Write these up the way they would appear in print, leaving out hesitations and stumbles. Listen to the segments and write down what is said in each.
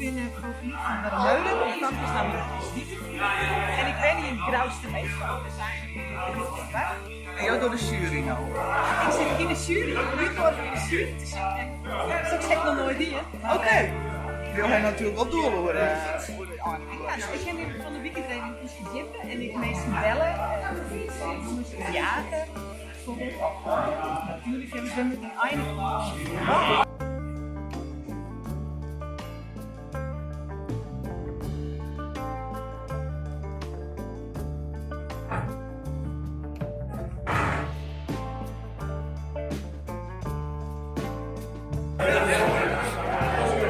bin Fokine van der Meulen, myn famkesnamme is Dieter en ik wenje yn Groustermeester. En jo dogge de sjuery no? Ik sit yn de sjuery, ik bin útnoadige om yn de sjuery te sitten en soks ha ik noch noait dien. Oké. Jo ha natuerlik wol doel oer de ein. Ja, no, ik ha my fan de wike der even yn ferdjippe en ek minsken belle, nûmers jage bijvoorbeeld. Natuerlik hawwe se met in ein.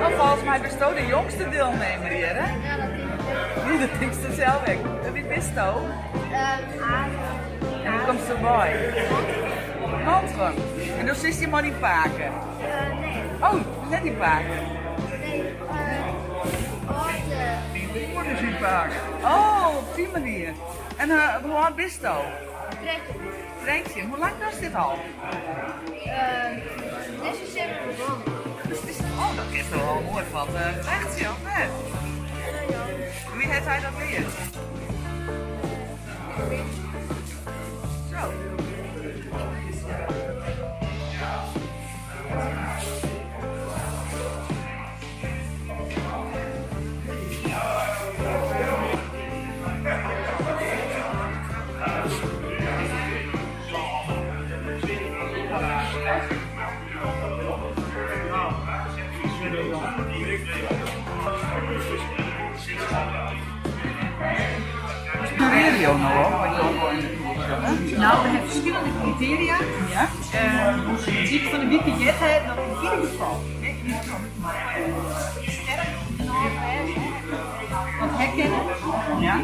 No, folgens my bisto de jongste dielnemer hjir, hè? Ja, dat tink ik ek. Ja, dat tinkst sels ek. En wie bisto? Arie. En wêr komsto wei? Mantgum. En do sitst hjir mei dyn pake? Nee. Oh, net dyn pake? Nee, âlde. Dyn broer is dyn pake. Oh, op dy manier. En hoe âld bisto? 13. 13. Hoe lang dochst dit al? Dizze simmer begûn. Oh, dat is toch al moai wat flechtsje, of net? Ja. Wie hat dy dat leard? Zo. Sjurearje jo no op wat jo wol yn de koers sjogge? No, we ha ferskillende kritearia. Ja. Dy't fan de wike heard ha dat yn ieder gefal, hè, yn ieder gefal sterk genôch wêze, wat herkenne. Ja.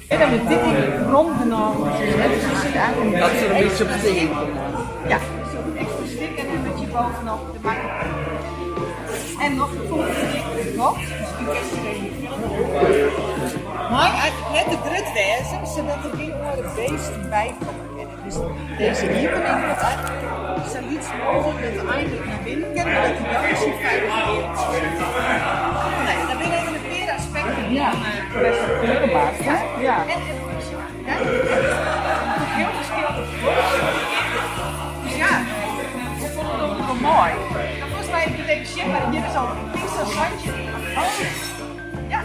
En dan wurdt dit ek rom genôch. Dat se der in bytsje op stean kinne. Ja, zo'n ekstra stik en dan wurdt je bovenop de makke. En noch de volgende gat, miskien kinst der even filme. Mei eigentlik net te grut wêze, sadat der gjin oare beesten by komme kinne. Dus dizze iepening moat eigentlik sa lyts mooglik dat de ein ek nei binnen kin, mar dat hy wel yn syn feilige wereldje sit. Nee, dat binne even in pear aspekten fan Bêst wat kleurmaakt, hè? Ja. En funksjonaliteit. Hiel ferskillende Dus ja, we fûnen it altyd wol moai. No, folgens my ik even sjen, mar hjir is al ik sa'n 17. Oh, ja.